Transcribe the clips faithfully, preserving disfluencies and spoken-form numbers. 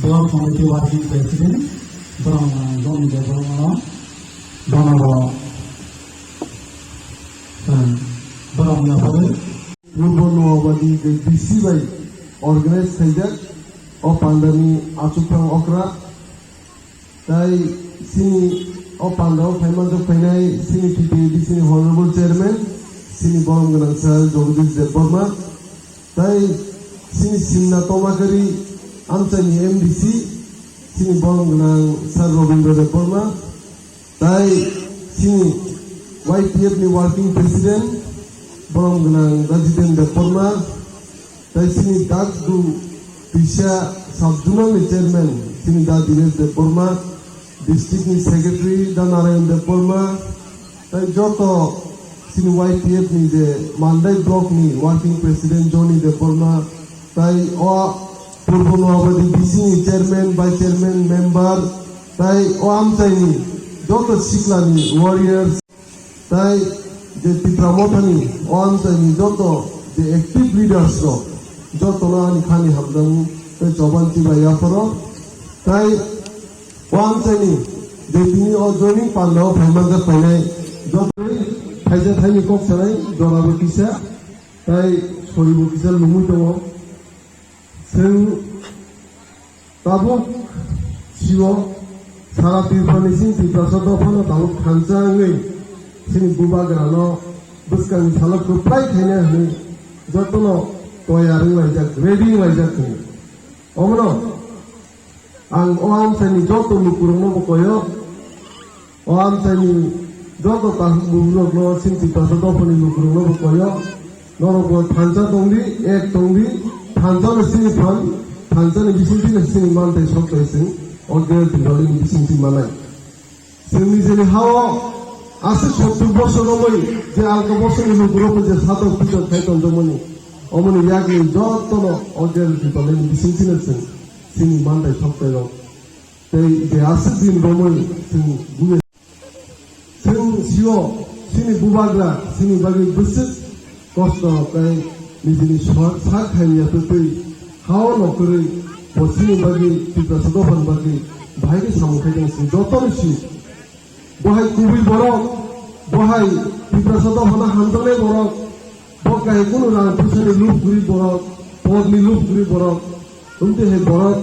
Block Committee Working President, borok, ah, Johnny Debbarma, bono bo, ah, borok ni apore. Purbo Noabadi je D C bai organize khaijak, o pandani achukphang okra, tai chini o pandao phai manjak phainai chini T T A D C ni Honorable Chairman, chini borom gwnang sir Jagadish Debbarma, tai chini Simna Tomakari amchaini M D C, chini borom gwnang sir Robindra Debbarma, tai chini Y P F ni Working President, borom gwnang Rajiten Debbarma, tai chini Dakdu Tisa Sub-Zonal ni Chairman, chini Da Dinesh Debbarma, District ni Secretary, Da Narayan Debbarma, tai joto chini Y P F ni je Mandai Block ni Working President Johnny Debbarma, tai o Purbo Noabadi D C ni Chairman, Vice Chairman, Member, tai o amchaini joto siklani warriors, tai je Tipra Mothani o amchaini joto je active leaders rok, jotono ani khani hamjakmung tei choban chibai yapharo, tai o amchaini je tini o joining pandao phai manjak phainai joto phaisa thaini kok sanai jorabo kisa, tai soribo kisa lumui tongo. Chwng tabuk sio sara Tripura ni simi Tiprasa dophano tabuk thansa wngwi chini bubagrano bwskangni salo kwplai khaina hwnwi jotono toyar wnglaijak, ready wnglaijak hwnwi. Omono ang o amchaini joto lukurokno bo koyo. O amchaini joto ta-, bugrokno, chini Tiprasa dophani bugrokno bo koyo. Norok bo thansa tongdi, ek tongdi, thansa no sini phan, thansa ni bising sini sini man tei sok tei sing, o Greater Tipraland ni bising sini manai. Chwng nijeni hao aswk sottur bosor romwi je alka bosor ni bugrok je satok pujo khai tongjakmani, omoni yakni jotono o Greater Tipraland ni bising sini chwng sini man tei sok tei rok. Tei je aswk din romwi chwng buya. Chwng sio, chini bubagra, chini bagwi bwswk kosto tei nijini sor-, sak hai ya twi twi hao no kwrwi bo chini bagwi Tiprasa dophani bagwi bahai khe samung khai tong si, jotono si. Bo hai kubui borok, bo hai Tiprasa dophano hamjaknai borok, bo kahai kunu rang pwsani lub kwrwi borok, podni lub kwrwi borok, wngtwi hai borok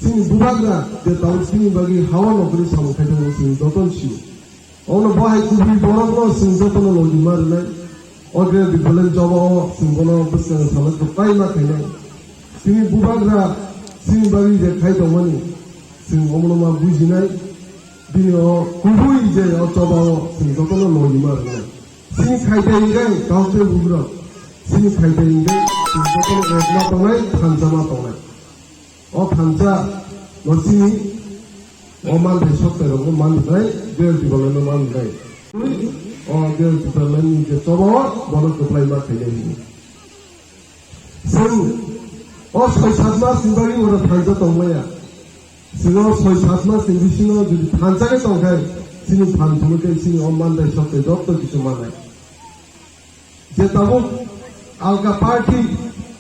chini bubagra je tabuk chini bagwi hawa nokni samung khai tongo chini jotono sio. Ono bo hai kubui borokno chini jotono logi ma rwnai. O Greater Tipraland jobao chwng bono bwskang salai kwplai ma khainai. Chini bubagra chini bagwi je khai tongmani chwng omono ma bujinai. Bini o kubui je o chobao chwng jotono logi ma rwnai. Chini khaidai hwnkhe kaham tei bugrok. Chini khaidai hwnkhe chwng jotono ekma tongnai, thansa ma tongnai. O thansa no chini o manthai soktai rokno manthai, Greater Tipraland no manthai. O Greater Tipraland ni je chobao bono kwplai ma khainai hwnwi. Chwng o soi sat mas ni bagwi oro thansa tongmaya. Chwng o soi sat mas ni bisingo jodi thansa khe tongkhe, chini phan phunukhe chini o manthai soktai joto kisu manai. Je tabuk alka party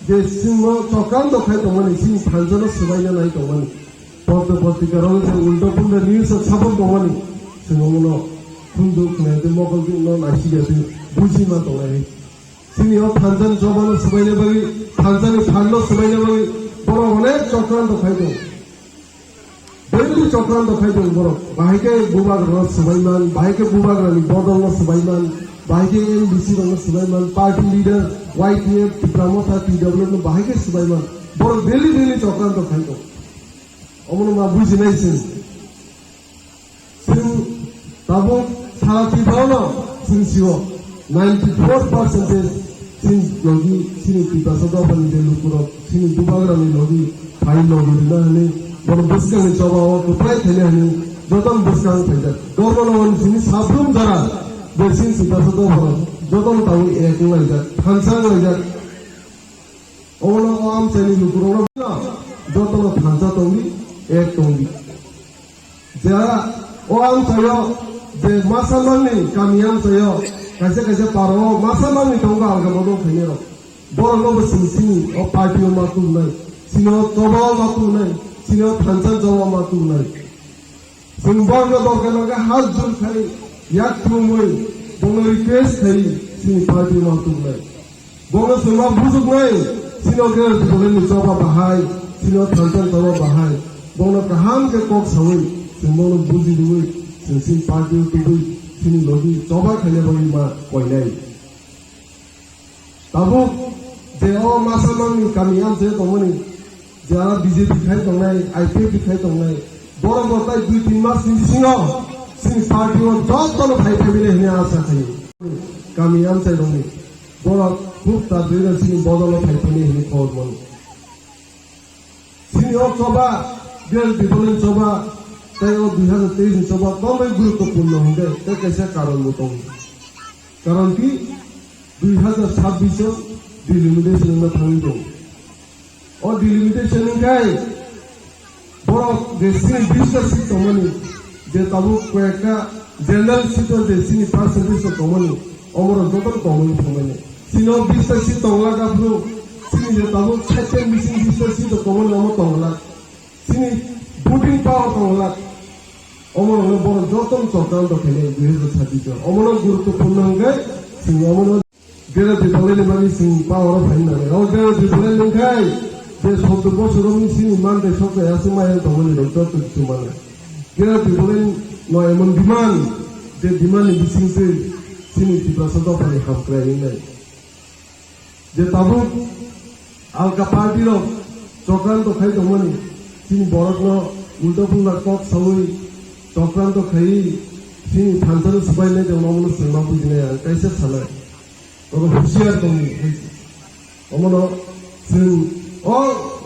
je chwngno chokranto khai tongmani, chini thansa no swbaina nai tongmani, porto portika rok je ulto pulto news o sabuk tongmani, chwng omono phunduk khnai tei mokol no naisik ya tei buji ma tongnai. Chini o thansa ni choba no swbaina bagwi, thansa ni phan no swbaina bagwi borok onek chokranto khai tongo. Daily chokranto khai tongo borok. Bahai khe bubagrano swbaiman, bahai khe bubagrani bodolno swbaiman, bahai khe M D C rokno swbaiman, party leader, Y P F, Tipra Motha, T W F no bahai khe swbaiman. Borok daily daily chokranto khai tongo. Omono ma bujinai chwng. Chwng tabuk sara Tripura no chwng sio ninety four percentage chini logi, chini Tiprasa dophani je lukurok chini bubagrani logi phai logi rwna hwnwi bono bwskangni choba o kwplai khaina hwnwi jotono bwskang phaijak. Dharmanagar ni chini sabrum jora je chini Tiprasa dophano jotono tabuk ek wnglaijak, thansa wnglaijak. Obono o amchaini lukurokno jotono thansa tongdi, ek tongdi. Je o amchaio, je masa mangni kami amchaio, kaisa kaisa parao masa mangni tongo alga bodol khainai rok. Borokno bo chwng chini o party o ma tubunai, chini o choba o ma tubunai. Sino thansa jawab ma tungnai. Chwng borokno dorkar nangkha, hat jur khai, yak khulumwi, bono request khai, chini party ma tuknai. Bono chwng ma bujuknai, chini o khe Tiprasani choba bahai, chini o thansa choba bahai. Bono kaham khe kok sawi, chwng bono buji rwi, chwng chini party o tubui, chini logi choba khaina bagwi ma koinai. Tabuk je o masa mangni kami amchai tongmani, jara B J P khai tongnai, I P F T khai tongnai, borok bo tai dui tin mas ni bisingo chini party o jotono phai phai bini hwnwi asa khaio. Kami amchai rokni borok khub ta dui ro chini bodolo phai phai ni hwnwi khobor mano. Chini o choba, Greater Tipraland choba, tei o dui hazar teis ni choba, tongwi guruttopurno hwnkhe, tei kaisa karon bo tongo. Karon ki, dui hazar sabbish o delimitation wngna thangwi tongo. O delimitation wngkhai, borok je chini bista seat tongmani, je tabuk koyekta general seat o je chini percentage rok tongmani, omorok jotono tongmani thangmani. Chini o bista seat tongla gaphuru, chini je tabuk side bising bista seat o tongmani omo tongla. Chini voting power tongla. Omorokno borok jotono chokranto khainai dui hazar sabbish o. Omono guruttopurno hwnkhe chini omono Greater Tipraland ni bagwi chwng power o phaina nangnai. O Greater Tipraland wngkhai je sottor bosorokni chini mandai sokjak aswk maya tongmani rok joto kisu mano. Greater Tipraland no emon demand, je demand ni bisingtwi chini Tiprasa dophani hamkrai wngnai. Je tabuk alka party rok chokranto khai tongmani, chini borokno ulta pulta kok sawi chokranto khaiwi chini thansano swbainai tongma, omono chwng ma bujinai, ang kaisa sanai. Obo husiar tongni hai se. Omono chwng o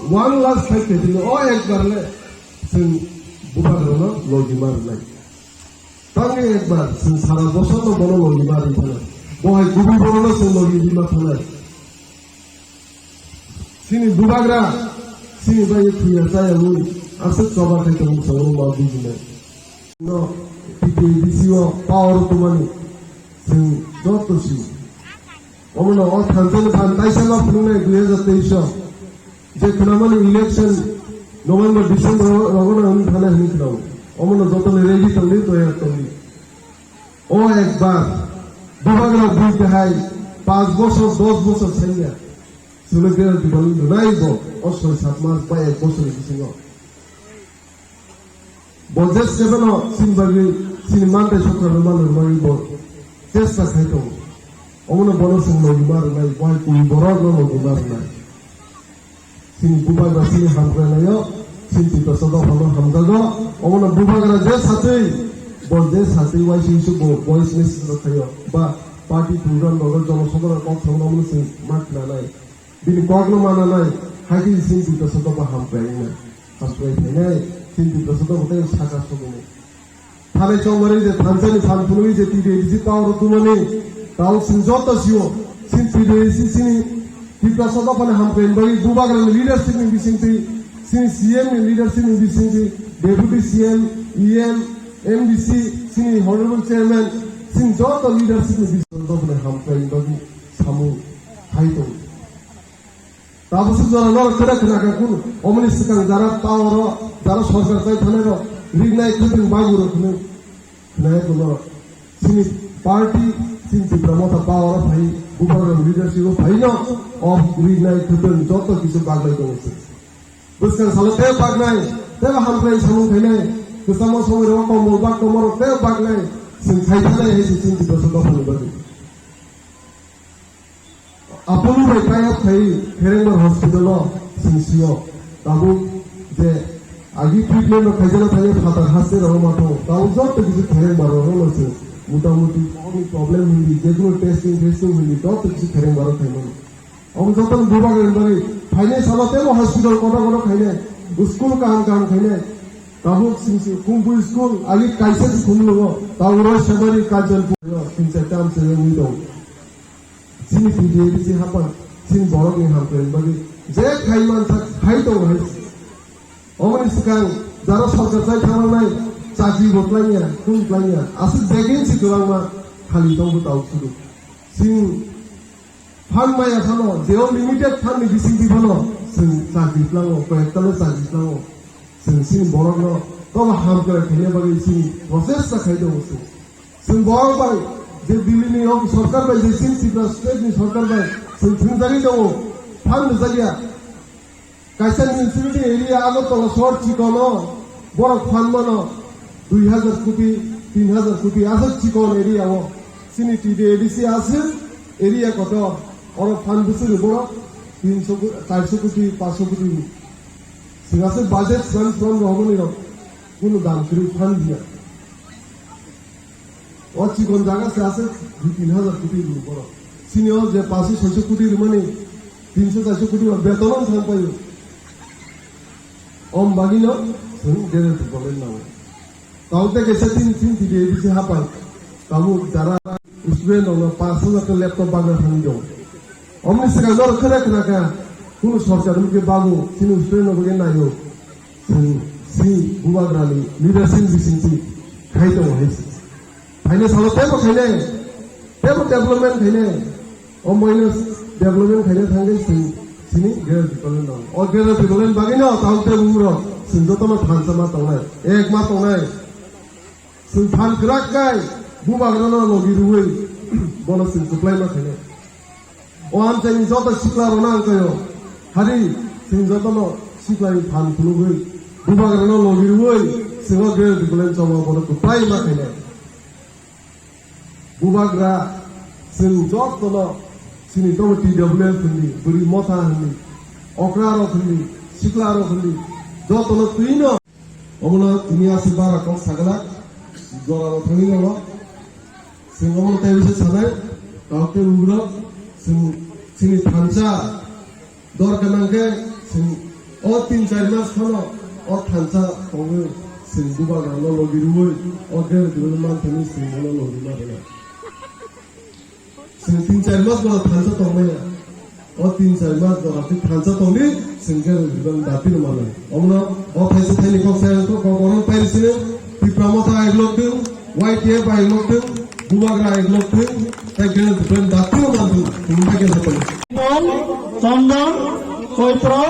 one last fight khe tini o ekbar le chwng bubagrano logi ma rwnai. Tangwi ekbar chwng sara bosor no bono logi ma rwi thanai. Bo hai kubui bono no chwng logi rwi ma thanai. Chini bubagra, chini bai thwiya chaya wi aswk choba khai tongmung chwng ma bujinai. No T T A D C o power o tongmani chwng joto si. Omono o thansani phan taisa ma phunuknai dui hazar teis o. Je khwnamani election November, December o rogono wng thana hwnwi khwnao. Omono jotono ready tongdi, toyar tongdi. O ekbar bubagra bui kahai panch bosor, dos bosor sanya. Chwngno Greater Tipraland nunai bo o soi sat mas ba ek bosor ni bisingo. Bo je sebeno chini bagwi chini mandai sokra rwma rwmani bo chesta khai tongo. Omono bono chwng logi ma rwnai, bo hai kuni borok no logi ma rwnai. Chini bubagra chini hamkrainaio chini Tiprasa dophano hamjago. Omono bubagra je satwi, bo je satwi uaisingsu bo voice message rok khaio ba party program rogo jonosabha rok kok thangno omono chwng ma khwnanai. Bini kokno mananai, hai khe chini Tiprasa dopha hamkrai wngnai. Hamkrai phainai, chini Tiprasa dopha tei saka sogwinai. Thanai chongmani je thansani phan phunugwi je T T A D C power o tumani, tao chwng joto sio, chini T T A D C chini Tiprasa dophani hamkrai bagwi bubagrani leadership ni bisingtwi, chini C M ni leadership ni bisingtwi, Deputy C M, E M, M D C, chini Honorable Chairman, chini joto leadership ni bisingtwi dophani hamkrai bagwi samung khai tongo. Tabuk se jora norok kwrak khna kha kunu. Omoni swkang jara power o, jara sorkar chai thanai rok, rinai kwthwng bagwi rok hwnwi khna ya kunu norok. Chini party, chini Tipra Motha power o phai, bubagra leadership o phai no, o rinai kwthwng joto kisa baglai tongo se. Bwskang salo tei bagnai, tei hamkrai samung khainai, kwchangma somoi rok kombol bak tongma rok tei bagnai, chwng khai thanai hai se chini Tiprasa dophani bagwi. Apollo bai tie up khai Kherengbar hospital o chwng sio. Tabuk je agi treatment rok khaijana thangwi phatar haste rok ma tong. Tabuk joto kisi Kherengbar rok no chwng. Mota moti problem hindi, jekono testing, testing hindi, joto kisi Kherengbar rok khaimani. Omo joto ni bubagra ni bagwi phainai salo tebo hospital kotor kotor khainai. School kaham kaham khainai. Tabuk chwng si Kungpui school agi kaisa si khumlungo. Tabuk Roy Sabari Kanchanpur o tin char tam se wngwi tong. Chini P D A D C haphang, chini borokni hamkrai bagwi je khai mansa khai tongo hai. Omoni swkang jara sorkar chai thangnai chakri bo twlangya, kung twlangya, aswk vacancy kwbangma khali tongo tao sudu. Chini phan maya phano, deo limited phan ni bisingtwi phano chwng chakri tlango, koyektano chakri tlango. Chwng chini borokno tola hamkrai khaina bagwi chini prochesta khai tongo chwng. Chwng borok bai je Delhi ni o sorkar bai je chini Tripura state ni sorkar bai chwng thwngjagwi tongo, phan rwjakya. Kaisa municipality area Agartala sohor chikono borok phan mano dui hajar koti, tin hajar koti aswk chikon area o. Chini T D A D C aswk area kotor, oro phan bwswk borok tinso ko-, charso koti, panso koti. Chwng aswk budget swan swan rohormani rok kunu dam kwrwi phan diya. O chikon jaga se aswk dui tin hajar koti rw borok. Chini o je paanso soiso koti rwmani, tinso charso koti rok beton thang paio. Om bagino chwng dere development nango. Tao te kaisa tin tin T D A D C hapai. Tabuk jara student rokno paanch hajar ta laptop bagna thangwi tongo. Omni swkang norok khwna khwna kha, kunu sorkar wngkhe bago, chini student rok bagwi naio. Chwng chini bubagrani leadership bisingtwi khai tongo hai se. Phainai salo teibo khainai, teibo development khainai. O moino development khainai thangwi chwng chini greater development nango. O greater development bagwino tamo tei bumungrok chwng jotono thansa ma tongnai, ek ma tongnai. Chwng phan kwrak kai bubagrano logi rwui bono chwng kwplai ma khainai. O amchaini joto sikla rwna ang kaio. Hari chwng jotono siklani phan phunugwi bubagrano logi rwui chwng o greater development choba bono kwplai ma khainai. Bubagra chwng jotono chini tobo T W F hwnwi, bwrwi motha hwnwi, okra rok hwnwi, sikla rok hwnwi, jotono twino. Omono tini aswk bara kok sagala, jora rok thangwi rwlo. Chwng omono tei bisa sanai, kaham tei bugrok, chwng chini thansa, Dor gwnang khe chwng o tin char mas phano o thansa tongwi chwng bubagrano logi rwui o greater development manthani chwng bono logi ma rwna. Chwng tin char mas bono thansa tongmaya. O tin char mas jora twi thansa tongdi chwng greater development dati rwmani. Omono o thaisa thaini kok sai kok kok borok pairi sini Tipra Motha ailok dwng. Y T F bai lokthung, bubagra bai lokthung, tei greater development datu manthung, tungma khe sapai. Chondon, Choitro,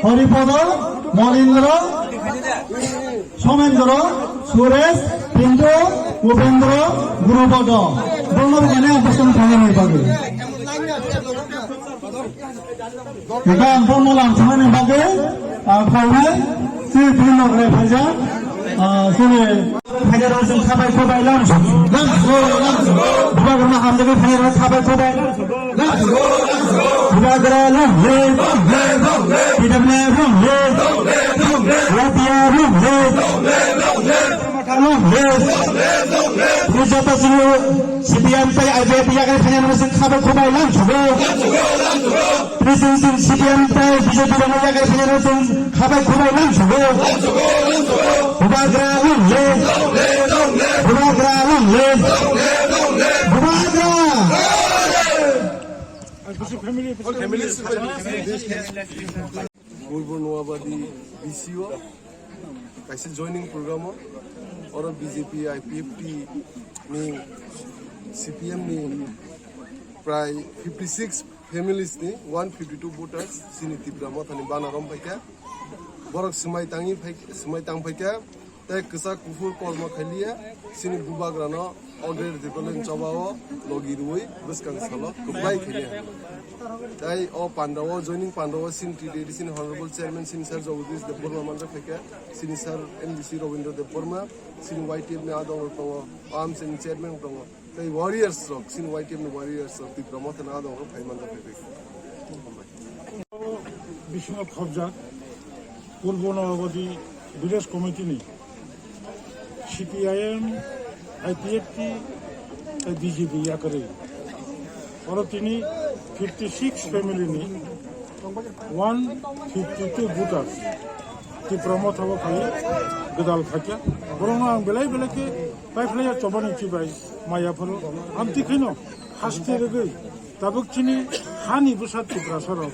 Horipodo, Monindro, Somendro, Suresh, Pintu, Upendro, Gurupodo. Bono bwkani ang bwskango thangwi nai bagwi. Hingke ang bono lamsoknani bagwi, ah, khainai, chini tini nok re phaijak, ah, chini phaijak rok chwng khabai khubai lamsok. Lamsok, lamsok. Bubagrano hamjagwi phaijak rok khabai khubai lamsok. Lamsok, lamsok. Bubagra long live. Long live, long live. T W F long live. Long live, long live. Y T F long live. Long live, long live. Long live. Long live, long live. Tini joto chini C P M tei I P F yakari phaijak rok chwng khabai khubai lamsogo. Lamsogo, lamsogo. President C P M tei B J P rokno yakarwi phaiya rok chwng khabai khubai lamsogo. Bubagra long live. Bubagra long live. Bubagra. Purbo Noabadi B C O. Kaisa joining program o, oro B J P, I P F T ni, C P M ni prai fifty six families ni one fifty two voters chini Tipra Motha ni bana rom phaikha. Borok swmai tangwi phai-, swmai tang phaikha, tei kwchak kuphur kormo khailiya, chini bubagrano o greater development choba o logi rwui bwskang salo kwplai khailiya. Tei o panda o, joining panda o chini T D A D C ni Honorable Chairman chini Sir Jagadish Debbarma manjak phaikha, chini Sir M D C Rabindra Debbarma, chini Y T F ni adong rok tongo, o amchaini chairman tongo, tei warriors rok, chini Y T F ni warriors rok Tipra Motha ni adong rok phai manjak phaikha. Bisingo khobjak Purbo Noabadi Village Committee ni C P I M, I P F T, tei B J P yakarwi. Oro tini fifty six family ni one fifty two voters Tipra Motha o phai gwdal khaikha. Borokno ang belai belai khe paiphlaiya chobani chibai maya phuru. Amtwi kheno haste rwgwi tabuk chini hani bwsa Tiprasa rok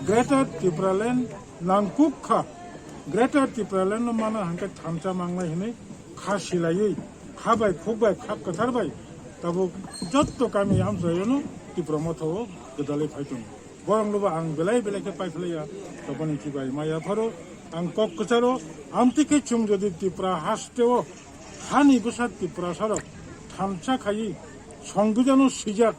Greater Tipraland nangkuk kha. Greater Tipraland no mana hwnkhe thansa mangnai hwnwi kha silaiwi, kha bai khuk bai kha kwthar bai tabuk jotto kami amchaio no Tipra Motha o gwdalwi phai tongo. Borok no bo ang belai belai khe paiphlaiya, toboni chibai maya pharo Ang kok kwcharo, amtwi khe chwng jodi Tripura hasteo hani bwsa Tiprasarok thansa khaiwi Songbidhano swijak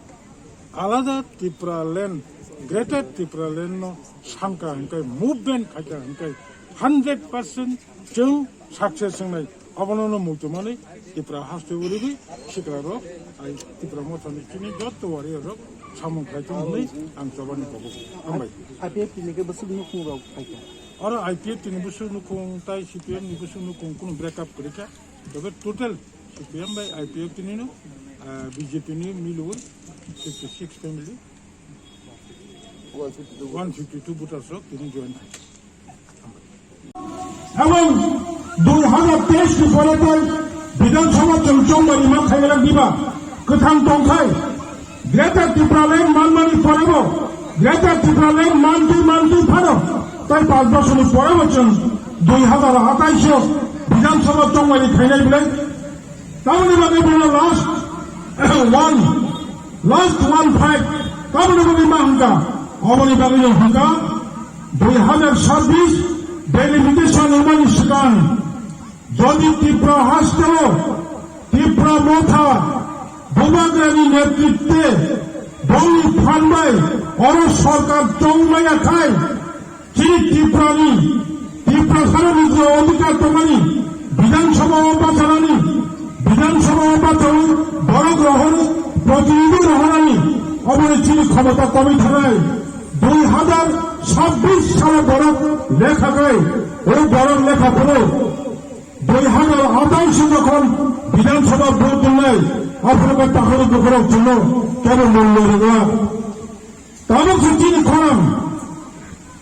alada Tripura land, Greater Tripura land no sangka hwnkhe, movement khaika hwnkhe, hundred percent chwng success wngnai. Abono no muitu manwi Tripura haste urigwi sikla rok ai Tripura mothani chini jotto warrior rok samung khlai thung hwnwi ang chobani kobo. Hambai. I P F T ni khe bwswk nukhung rok phaikha? Oro I P F T ni bwswk nukhung tai C P M ni bwswk nukhung kunu break up kwrwi kha. Tobe total C P M bai I P F T ni no, ah, B J P ni milwi fifty six family. One fifty two voters rok tini join khai. Ebong dui hazar teis ni pore tei Bidhan Sabha chwng chongmani ma khailak diba kwthang tongkhai Greater Tipraland manmani porebo Greater Tipraland mantwi mantwi phano tei panch bosor ni porebo chwng dui hazar atais o Bidhan Sabha chongmani khainai belai. Tamoni bagwi bono last one, last one five. Tamoni bagwi ma hwnka, oboni bagwi no hwnka, dui hazar sabbish delimitation wngmani swkang, jodi Tripura hasteo Tipra Motha Bubagrani netritwe bongni phan bai oro sorkar chongmaya khai, chini Tiprani, Tiprasarokni je odhikar tongmani, Bidhan Sabha o bachanani, Bidhan Sabha o bachawi borok rohorwi, protinidhi rohornani, oboni chini khomota komwi thangnai. Dui hazar sabbish salo borok lekha khai, o borok lekha phuru dui hazar atais o jokhon Bidhan Sabha vote wngnai, aphuru khe takhurok bukhurok chwngno kebo mung nw rwya. Tabuk se chini khorang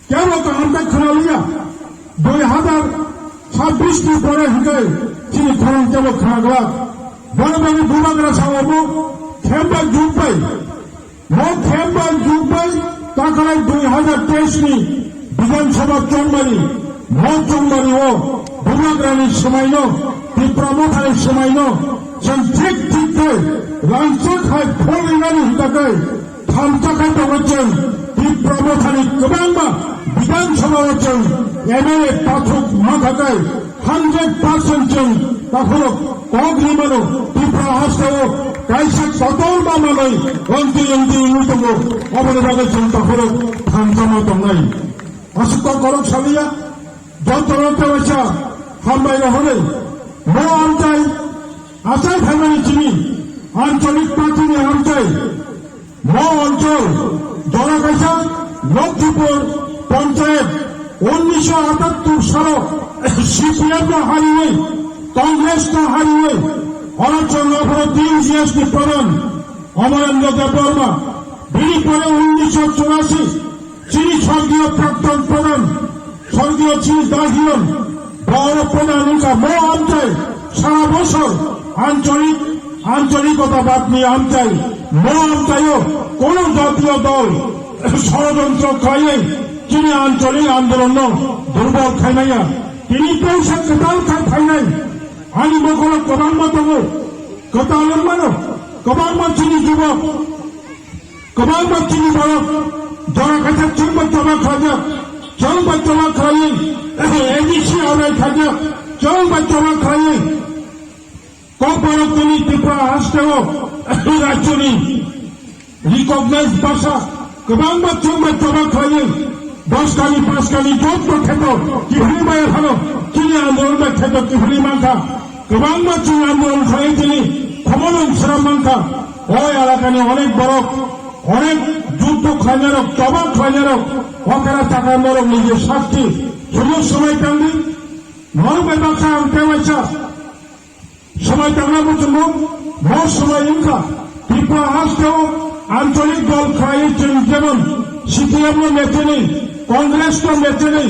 kebo kaham khe khna liya. Dui hazar sabbish ni pore hwnkhe chini khorang kebo khna glak. Bono bagwi Bubagra sao bo themba jukbai. Mo themba jukbai takhwlai dui hazar teis ni Bidhan Sabha chongmani, mo chongmani o Bubagrani swmaino, Tipra Mothani swmaino, chwng thik thik khe rangchak hai phol rinani hwnkhe thansa khai tongo chwng Tipra Mothani kwbangma Bidhan Sabha o chwng M L A pathuk mankha khai hundred percent chwng takhurok kok rimano Tripura hasteo kaisa kotorma manwi wngtwi wngtwi wngwi tongo. Oboni bagwi chwng takhurok thansa ma tongnai. Aswk kok korok saliya, jotono tewaisa hambai rohorwi mo amchai achai phaimani chini ancholik party ni amchai. Mo onchol jora kaisa Lokchipur Panchayat unnisho atattur salo C P M no hariwi, Congress no hariwi, oro chwng aphuru T U G S ni pradhan Amarendra Debbarma, bini pore unnisho churasi chini sorgiyo prakton pradhan Sorgiyo Chief Dahion, Boro Pradhan wngkha mo amchai sara bosor ancholik, ancholikotawad ni amchai, mo amchaio kono jatiyo dol sorojontro khlaiwi chini ancholik andolon no durbol khaimaya. Tini teisa kwtal khai phainai ani mokolo kwbangma tongo, kwtal wngmano kwbangma chini jubok. Kwbangma chini borok jora kaisa chwngbo choba khlaijak, chwngbo choba khlaiwi A D C arai khaijak, chwngbo choba khlaiwi Kokborok tini Tripura hasteo rajyoni recognize bhasha kwbangma chwngbo choba khlaiwi Doskani, Paskani jotto kheto kiphilwi bai phano chini andolon bai kheto kiphilwi mankha. Kwbangma chwng andolon khlaiwi chini khumulwng swnam mankha. O elakani onek borok, onek juddo khlainairok, choba khlainairok, okra chakra norokni je sakti, sumuk swmai tangdi, norok bai baksa ang tewaisa. Swmai tangna muchungo, mo swmai wngkha Tripura hasteo ancholik dol khlaiwi chwng jemon C P M no mechenwi, Congress no mechenwi,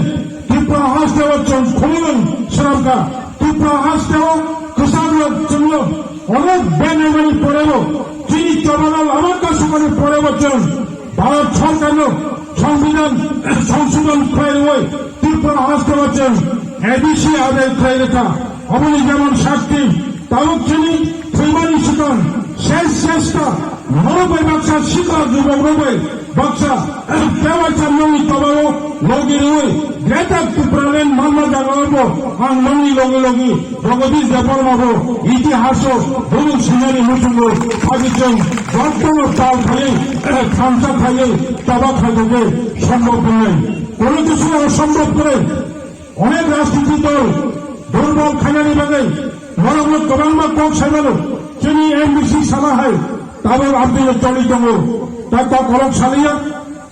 Tripura hasteo chwng khumulwng swnamkha. Tripura hasteo kwchak rok chwngno onek benamani porebo, chini chobano lama kasumani porebo chwng Bharat Sarkarno Songbidan Songshodhon khlai rwui Tripura hasteo chwng A D C adai khlai rwkha. Oboni jemon sakti, tabuk chini thwimani swkang ses chesta, norok bai baksa sikla jubokrok bai Baksa, tei waisa nongni tobao logi rwi Greater Tipraland manma jagao bo ang nongni logi logi Jagadish Debbarma bo itihaso bumung sinani muchungo pagi chwng jotono tal khaiwi, thansa khaiwi, toba khaitokhe sombhob wngnai. Kono kisuno sombhob kwrwi. Onek rajniti dol durbol khainani bagwi norokno kwbangma kok saimano. Chini M D C sala hai tabok amtwino choli tongo. Ta kok kolok saliya,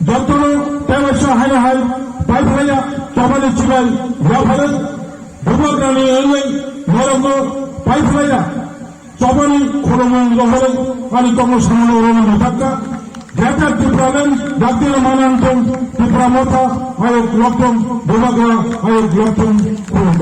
jotono tewaisa haino hai paiphlaiya, chobani chibai yapharwi bubagrani wngwi norokno paiphlaiya. Chobani khulumung rohorwi ani kokno samano rwna mwthakha. Greater Tipraland, Jaktino Manantong, Tipra Motha, ayok lokthong, Bubagra, ayok lokthong, khulum.